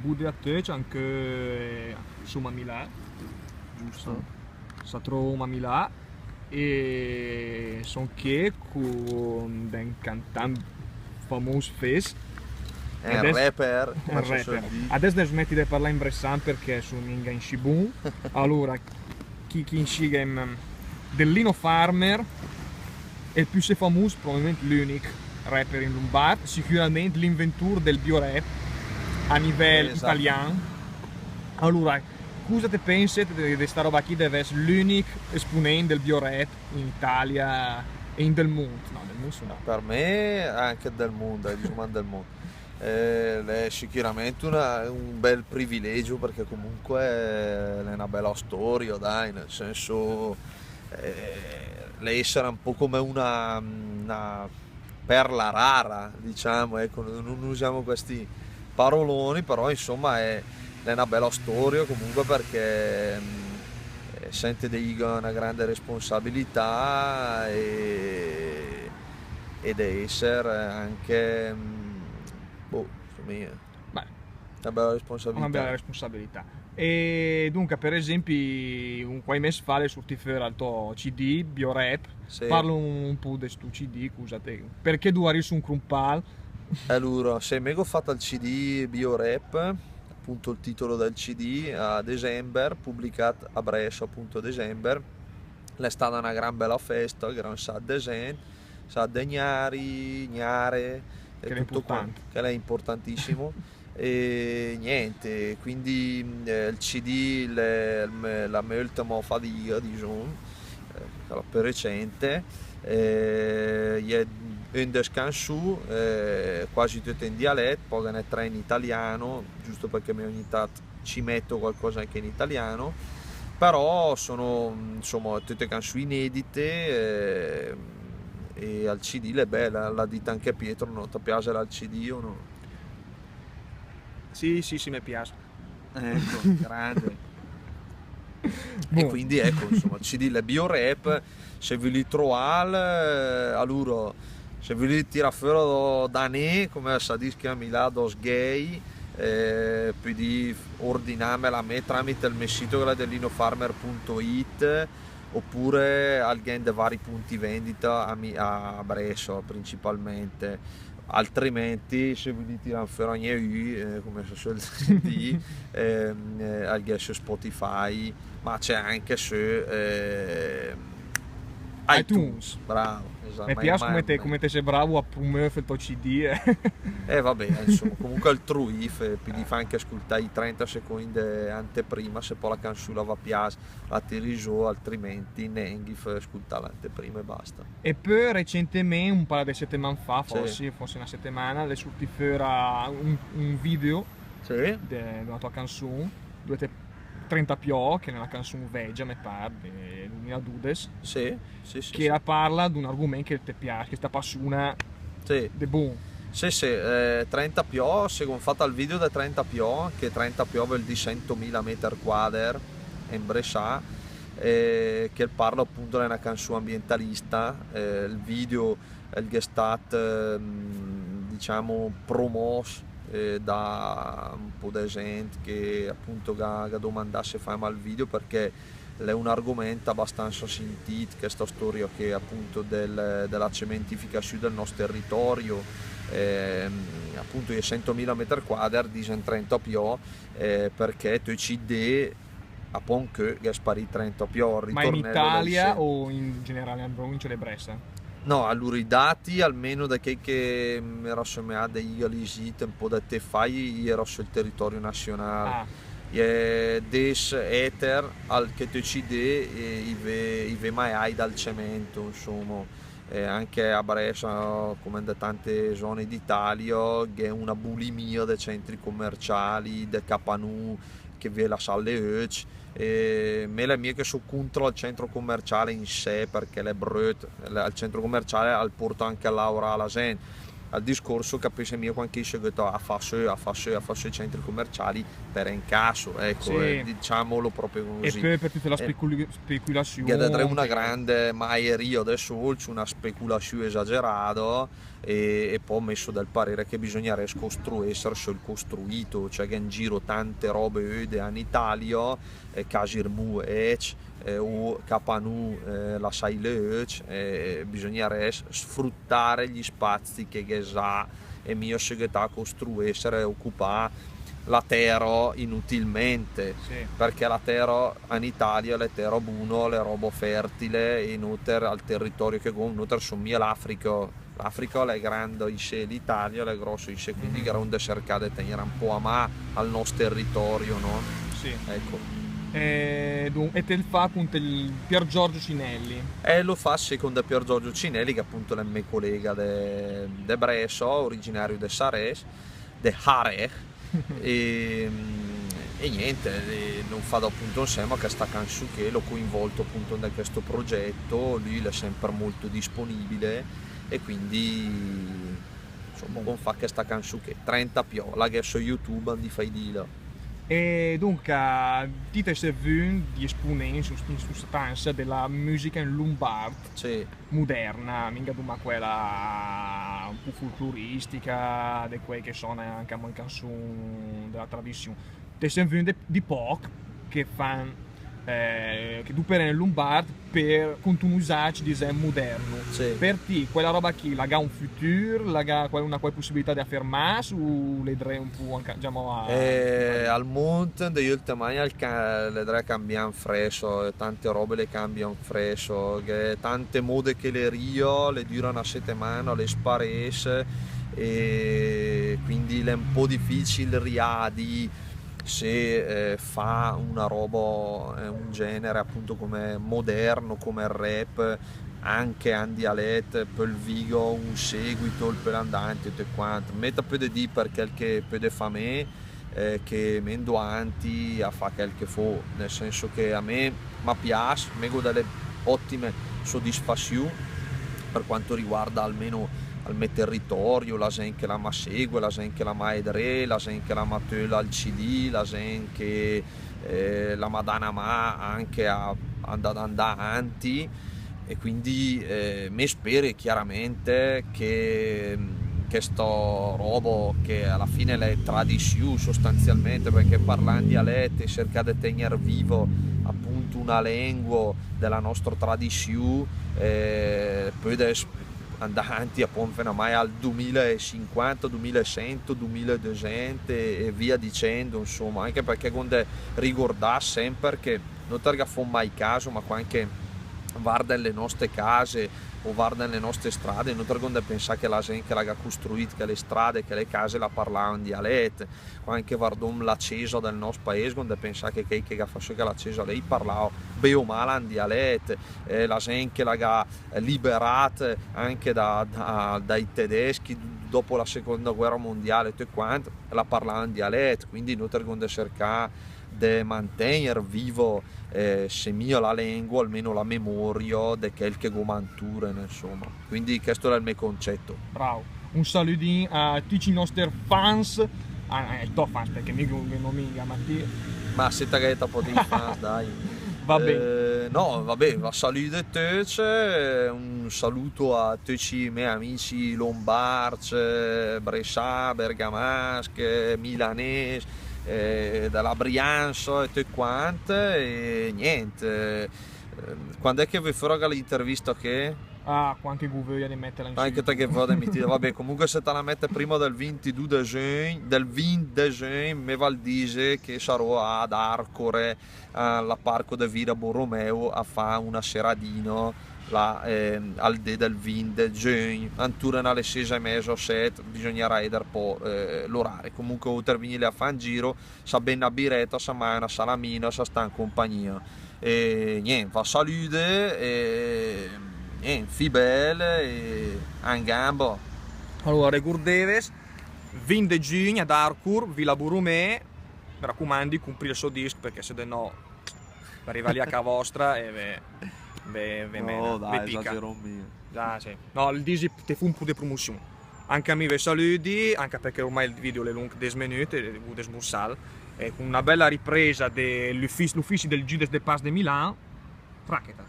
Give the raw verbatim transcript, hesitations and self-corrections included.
Bondì a töcc, anch'ö, eh, som a Milà, giüst? Sì. Sa trom a Milà e som ché con d'ün cantant famus fés. Eh, adès, rapper, come se suol dì. Adès smeti de parlà in bressan perché som minga inscì bon. Alura, chi, chi inscì gh'emm, del Lino Farmer, el püssé famus, probabilment l'ünic rapper in lumbard, sicürament l'inventur del biorap a nivel italian. Alura, cusa te penset de, de sta roba chì, de vess l'ünic esponent del biorap in Italia e in del mund? No, del mund no. Per me anche del mund, eh, disum del mund. Eh, l'è sicürament una, un bel privilegio, perché comunque l'è una bella storia, dai, nel senso, eh, l'è essere un po' come una, una perla rara, diciamo, ecco, non, non usiamo questi paroloni, però insomma è, è una bella storia comunque, perché, mm, eh, sente de iga una grande responsabilità e, e de essere anche, mm, boh, insomma, beh, una bella responsabilità. Una bella responsabilità. E dunca, per esempi, un quai mes fa l'è surtì föra el tò C D, Biorap. Sì. Parla un, un po' de sto C D, cusa te, perché duvaris crumpàl? Alura, sì, me gh'ho fatt el C D Biorap, appunto il titolo del C D, a desember, publicat a Brest, appunto, a desember. L'è stada una gran bella festa, gh'era un sacc de gent, un sacc de gnari, gnare, e tutto quanto, che l'è importantissimo. E niente, quindi, mm, eh, il C D l'è, l'è la me ultima fadiga, diciamo, eh, la più recente, eh, l'è ündesch cansù, eh, quasi tutte in dialetto, poi ghe n'è tre in italiano, giusto perché mi ogni tanto ci metto qualcosa anche in italiano, però sono, insomma, tutte canzoni inedite, eh, e al C D l'è bella, l'ha detta anche Pietro, no? Ti piace al C D o no? Sì, sì, sì, mi piace. Ecco, grande. E quindi ecco, insomma, C D l'è Biorap, se vulì troàl, eh, alura, se vulì tirà föra da, da né, come sa dis a Milà, da sgei, eh, pödì ordinàmel a me tramite il me sito, che l'è linofarmer punto it, oppure al gh'è in de vari punti vendita a, Mi- a Brest principalmente. Altrimenti, se vulì tiràn föra gnè ü, eh, come se suol dì, ehm, eh, al gh'è su Spotify, ma c'è anche su, eh, iTunes. iTunes. Bravo, esatto. Mi piace come te, come te sei bravo a promöv el tò C D, eh. Eh, vabbè, insomma, comunque al truif, eh, pödì fà anche ascultà i trenta secondi de anteprima, se pò la cansù la va pias, la tiri zó, altrimenti nenghi, fà ascultà l'anteprima e basta. E pö recentemènt, un para de seteman fa, forsi, forsi una setemana, l'è surtì föra un, un video de, de una tua cansù, Due te trenta piò, che l'è una cansù vegia, me par, de dumiladudes, sì, sì, sì, che la parla d'un argomènt che te pias, che t'apassiuna de bon. Sì, sì, eh, trenta piò, se gh'hoo fatt el video de trenta piò, che trenta piò völ dì sentomila meter quader in bressan, eh, che parla appunto de una cansù ambientalista, eh, il video el gh'è stat, ehm, diciamo, promòss, eh, da un pò de gent che appunto gh'ha, gh'ha domandàt se fàem el video, perché l'è un argomènt abastansa sentìt, chesta storia che appunto del, de la cementificassiù del nòst teritorio, ehm, appunto i sentomila meter quader, disen trenta piò, eh, perché töcc i dé a pò 'ncö gh'è sparìt trenta piò, ma in Italia o in generale in provincia de Brest? No, alura i dati, almeno da chei che m'era someàt de iga lisìt un pò de tép fa, i era sul territorio nazionale. Ah. E des eter al che töcc i dé, eh, i ve, i ve maiài dal cemento, insomma. E anche a Brest, come in de tante zone d'Italia, gh'è una bulimia de centri commerciali, de capanù, che ve lassàt lé öcc. E me l'è mia che só contra al centro commerciale in sé, perché l'è bröt, il centro commerciale al porta anche a laurà la gent. al discorso, capisse mia, quand che i seguita a fà sö, a fà sö, a fà sö i centri commerciali per incasso, ecco, sì, eh, diciamolo proprio così. E pö per tüta la specul-, speculazion. Gh'è da dré una grande maeria de solcc, una speculazion esagerada, e, e pò mé so del parere che bisognaria costruesser sul costruito, cioè che in giro tante robe öde in Italia, eh, Casirmù, ecc, eh, o Capanù, eh, la Sailöc, eh, bisognaria sfruttare gli spazi che ghe sa, e mia seguità a costruesser e occupà la tera inutilmente, sì, perché la tera in Italia l'è tera buna, l'è roba fertile, e noter al territorio che gh'om, noter som mia l'Africa, l'Africa l'è granda isé, l'Italia l'è grossa isé, quindi gh'avrem de sercà de tegner un pò a mà al noster territorio, no? Sì. Ecco. E dun-, e te 'l fà cont el Pier Giorgio Cinelli? E lo fà second Pier Giorgio Cinelli, che appunto l'è el mé colega de, de Bressa, originario de Sarès, de Harech, e, e niente, e l'om fà appunto insema chesta cansù ché, l'ho coinvolto appunto in questo progetto, lui l'è semper molto disponibile, e quindi insoma, gh'om fà chesta cansù ché, Trenta piò, la gh'è su YouTube, andì fai dì là. E dunca, ti te see vün di esponent in sus-, in sustanza de la musica in lombard, sì, moderna, minga doma quela un pò folcloristica, de quei che sona anca amò in canson de la tradizion. Te see vün de, di pòch che fan, eh, che doperan el lombard per, cont un usagg, disem, moderno. Sì. Per ti, quela roba chì, la gh'ha un futür, la gh'ha qual-, una qual pussibilità de afermass, o l'è dré un pò anca, disem, a... Eh, al mund, de ültim agn, al ca-, l'è dré a cambià in fressa, tante robe le cambian in fressa, che tante mode che le ria, le düra una setemana, le sparess, e quindi l'è un pò difficil riadì se, eh, fà una roba, eh, un genere appunto come moderno, come el rap, anche in dialett, pö 'l viga un seguito, pö 'l pöl andà avanti e tütt quant. Mé te pöde dì per chel che pöde fà mé, eh, che mé 'ndo avanti a fà chel che fó, nel senso che a mé ma piass, mé gh'ho delle ottime soddisfazion per quanto riguarda almeno al mé territorio, la gent che la ma segue, la gent che la ma è dré, la gent che la ma töl al C D, la gent che, eh, la ma dà na mà anche a, a andà, andà avanti, e quindi, eh, mé spere chiaramente che, mm, chesta roba che alla fine l'è tradizion sostanzialmente, perché parlà in dialett e sercà de tegner viva appunto una lengua de la nostra tradizion, eh, pöde andà avanti appunto fino a mai al dumila e sinquanta, dumila e sent, dumila e dösent e, e via dicendo, insoma, anche perché gh'om de rigordà semper che noter ga fom mai caso, ma quand che vardem le noste case o vardem le noste strade, noter gh'om de pensà che la gent che la ga costruit chele strade, chele case, la parlava in dialett. Quand che vardom la cesa del nòst paes, gh'om de pensà che chei che ga fà sö chela cesa lé i parlava bé o mal in dialett, eh, la gent che la ga liberat anche da, da, dai tedeschi dopo la seconda guerra mondiale e tütt quant, la parlava in dialett, quindi noter gh'om de sercà de mantegner vivo, eh, se mia la lengua, almeno la memoria de chel che gh'om anturen, insoma. Quindi chesto l'è el me concetto. Bravo. Un salüdin a tücc i noster fans. Ah, eh, to fans, perché mé gh'ho, gh'ho minga, ma ti... Ma se te gh'hee ta pò dì fans, dai. Va ben. Eh, no, va ben, va salüde tücc, eh, un saluto a tücc i me amici lombards, eh, bresà, bergamasch, eh, milanes, eh, de la Brianza e tütt quant, e nient, eh, quand'è che vöi fà l'intervista che? Ah, quand che gh'ho vöia de metela in... Anche te che vöi de metela, va ben, comunque se te la mett prima del vintidù de giögn, del vint de giögn, me val dise che sarò ad Arcore, al parco de Vila Borromeo a fà una seradina là, eh, al dé del vint de giögn, anturen a le ses e meza, set, bisognarà eder pò, eh, l'orare. Comunque, óter a vegnile a fà un giro, sa ben na bireta, sa magna na salamina, sa sta in compagnia. E nient, va salüde, e nient, fì bel, e an gamba. Alora, regurdeves, vint de giögn ad Arcore, Vila Borromeo, me racumandi, comprì el so disc, perché se de no, ariva lì a cà vostra e ve, ve, ve... No, mena, dai, ve pica. Esagero mia. Ah, sì. No, el disi, te fó un pò de promozion. Anca mi ve salüdi, anca perché ormai el video l'è longh des menüt, e gh'u de smursàl, e con una bèla ripresa de l'ufiz-, l'ufizi del Giüdes de Paz de Milan, fracheta.